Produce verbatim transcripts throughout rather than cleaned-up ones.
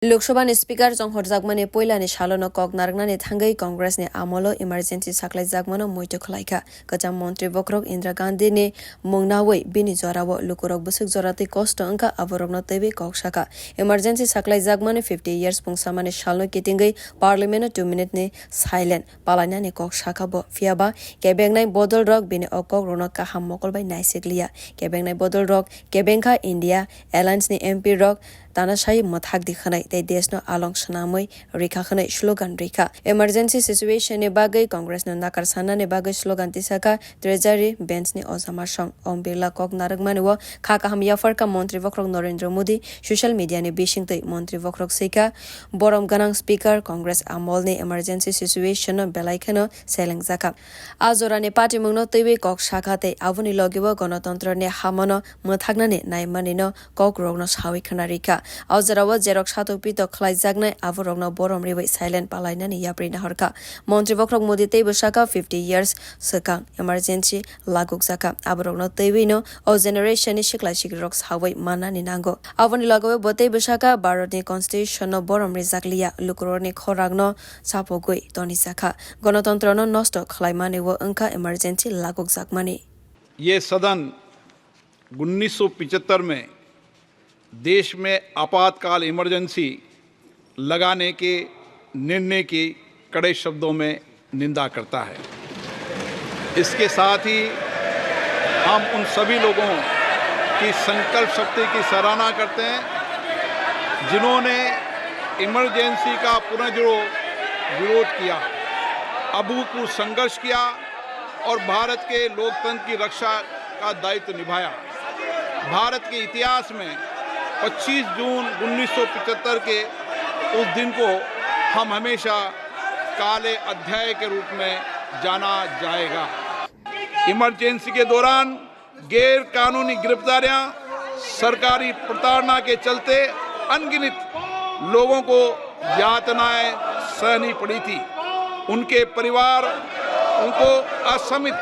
Lok Sabha ni Speaker chonghorjakmani puilani salono kok narwknani thangwi Congress ni amolo emergency saklaijakmano muitu khwlaikha. Kwcham montri bokhorok Indira Gandhi ni mung nawi bini jorao lukurok bwswk jora twi kosto wngkha, aborokno twiwi kok sakha. Emergency saklaijakmani fifty years pungsamani salno kitingwi Parliament o two minute ni silent palainani kok sakha bo. Phiyaba kebengnai bodolrok bini o kokrokno kaham mokol bai naisikliya. Kebengnai bodolrok kebengkha India Alliance ni M P rok tanasai mwthak di khwnai tei deshno along swnamwi rikha hwnwi slogan rikha. Emergency situation ni bagwi Congress no nakar sanani bagwi slogan tisakha Treasury Bench ni Ojama Song. Om Birla kok narwkmani o kha kaham yapharkha montri bokhorok Narendra Modi. Social media ni bisingtwi montri bokhorok swikha, borom gwnang Speaker, Congress amol ni emergency situation no belai kheno selengjakha. A jorani patimungno twiwi kok sakha tei aboni logeo gonotontroni hamano mwthaknani naimanino kokrokno sawi khna rikha. O jorao jerok satok pitok khlaijaknai aborokno borom riwi silent palainani yapri nahorkha. Montri bokhorok Modi teibo sakha, fifty years swkang emergency lagukjakha. Aborokno twiwino o generation ni sikla sikrok sawi mannani nango. Aboni logeo bo teibo sakha, Bharat ni constitution no borom rijakliya, lukurokni khorang no chapogwi tonijakha. Gonotontrono nosto khlaimani o wngkha emergency lagukjakmani. ये सदन उन्नीस सौ पचहत्तर में देश में आपातकाल इमरजेंसी लगाने के निर्णय की कड़े शब्दों में निंदा करता है। इसके साथ ही हम उन सभी लोगों की संकल्प शक्ति की सराहना करते हैं, जिन्होंने इमरजेंसी का पुनर्जोर विरोध किया, अभूतपूर्व संघर्ष किया और भारत के लोकतंत्र की रक्षा का दायित्व निभाया। भारत के इतिहास में पच्चीस जून उन्नीस सौ पचहत्तर के उस दिन को हम हमेशा काले अध्याय के रूप में जाना जाएगा। इमरजेंसी के दौरान गैर कानूनी गिरफ्तारियां, सरकारी प्रताड़ना के चलते अनगिनत लोगों को यातनाएं सहनी पड़ी थी। उनके परिवार उनको असमित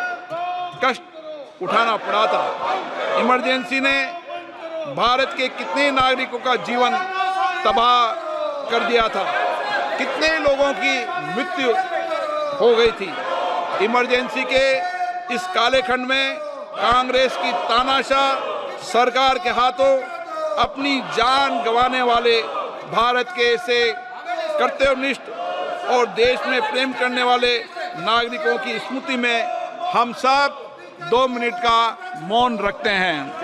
कष्ट उठाना पड़ा था। इमरजेंसी ने भारत के कितने नागरिकों का जीवन तबाह कर दिया था, कितने लोगों की मृत्यु हो गई थी। इमरजेंसी के इस कालेखंड में कांग्रेस की तानाशाह सरकार के हाथों अपनी जान गंवाने वाले भारत के ऐसे कर्तव्यनिष्ठ और देश में प्रेम करने वाले नागरिकों की स्मृति में हम सब दो मिनट का मौन रखते हैं।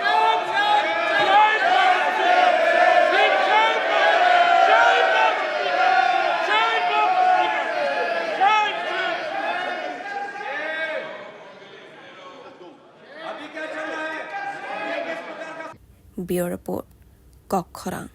Bureau Report, Kokkhorang.